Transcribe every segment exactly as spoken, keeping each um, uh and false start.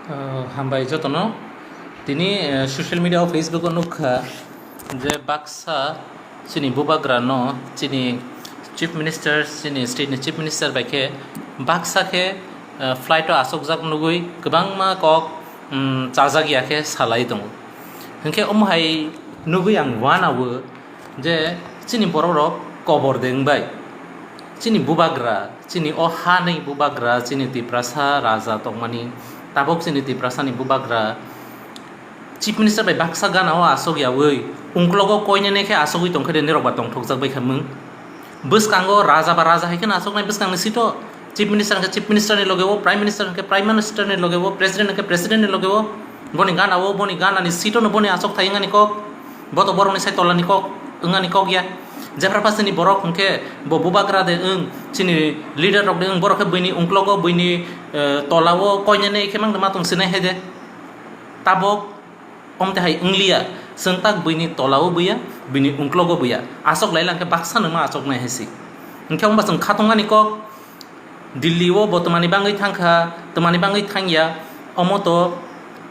Uh, hambai jotono. Tini, uh, social media o, Facebook o nukha je baksa chini bubagra no chini chief minister, chini state ni chief minister bai khe baksa khe, uh, flight o asokjak nugui kwbangma kok, um, chajak ya khe salai tongo. Hinkhe omo hai nugui ang uanao je chini borok rok kobor de wngbai. Chini bubagra, chini o ha ni bubagra, chini Tiprasa raja tongmani, tabok chini Tiprasa ni bubagra chief minister bai baksa gana o asok yaui, ungklogo koinene khe asogwi tongkhe de, nirok ba tongthokjak bai kha mung. Bwskango raja ba raja hai kheno asoknai bwskangni seat o, chief minister hwnkhe chief minister ni loge o, prime minister hwnkhe prime minister ni loge o, president hwnkhe president ni loge o, boni gana o, boni gana ni seat o no boni asok thai wngani kok, bo to borok ni sai tola ni kok wngani kok ya. Jephra pha chini borok hwnkhe bo bubagra de wng, chini leader rok de wng, borok khe buini ungklogo buini, eh, tola o koinene khe mang ma tong sinai hai de. Tabok omte hai wngliya, chwng tak buini tola o buya, buini ungklogo buya, asok lai lang khe baksa no ma asoknai hai si. Hwnkhe omo ba chwng khatungani kok, Delhi o bo twmani bangwi thangkha, twmani bangwi thangya, omo to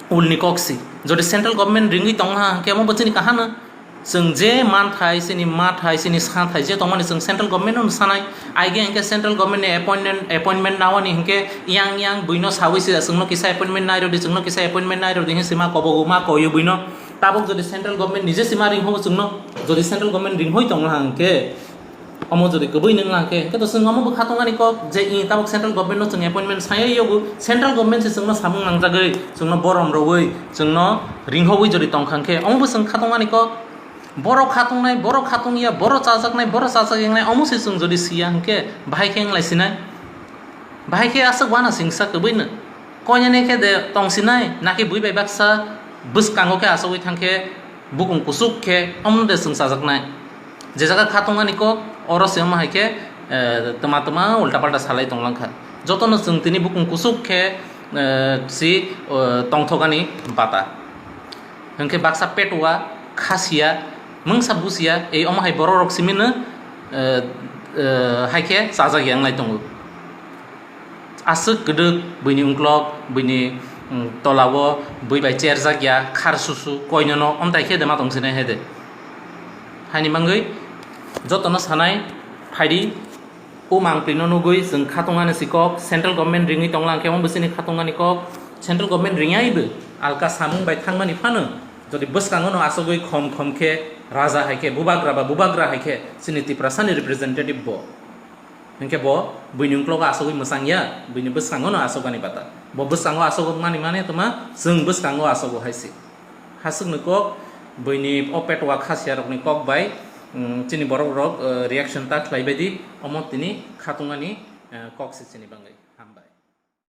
ulni kok si. Jodi central government ringwi tongha hwnkhe omo bo chini kaham no. Chwng je manthai, chini mathai, chini sathai je tongmani chwng central government no sanai. Aige hwnkhe central government ni appointment, appointment nawani hwnkhe yang yang buino sawi se chwngno kisa appointment nairodi, chwngno kisa appointment nairodi hinwi sima kobogo ma koyo buino. Tabuk jodi central government nije sima ringho chwngno, jodi central government ringhoi tongha hwnkhe, omo jodi kwbui nung lang khe, hwnkhe to chwng omo bo khatungani kok je i tabuk central government no chwng appointment sayai yogo, central government se chwngno samung nangjagwi, chwngno borom rogwi, chwngno ringhowi jodi tongkha hwnkhe, omo bo chwng khatungani kok. Borok khatungnai, borok khatungya, borok chajaknai, borok chajak wngnai, omo se chwng jodi siya hwnkhe, bahai khe wnglai sinai? Bahai khe aswk uana singsa kwbui no. Koinene khe de tong sinai, naki bui bai baksa bwskango khe asogwi thang khe, bukung kuchuk khe omono de chwng chajaknai. Je jaga khatungani kok, oro se omo hai khe, eh, twma twma ulta palta salai tong lang kha. Jotono chwng tini bukung kuchuk khe, eh, si, eh, tongthokani bata. Hwnkhe baksa petwa, khasiya, mungsa busiya, ei omo hai borok rok simi no, eh, eh, hai khe chajak ya wnglai tongo. Aswk kwdwk buini ungklok, buini, mm, tola o bui bai cherjak ya, khar susu, koinono omtai khe de ma tong sinai hai de. Haini mangwi jotono sanai phaidi, o mangpli no nugwi chwng khatungani si kok, central government ringwi tonglang khe omo bwsini khatungani kok, central government ringyaibo alka samung bai thangmani phano, jodi bwskango no asogwi khom khom khe raja hai khe, bubagra ba bubagra hai khe, chini Tiprasani representative bo. Hinkhe bo buini ungklogo asogwi mwchang ya, buini bwskango no asokani bata. Bo bwskango asokmani mane twma chwng bwskango asogo hai si. Haswkni kok, buini o petwa khasiya rokni kok bai, mm, chini borok rok, eh, reaction ta khlai bai di, omo tini khatungani, eh, kok si chini bangwi.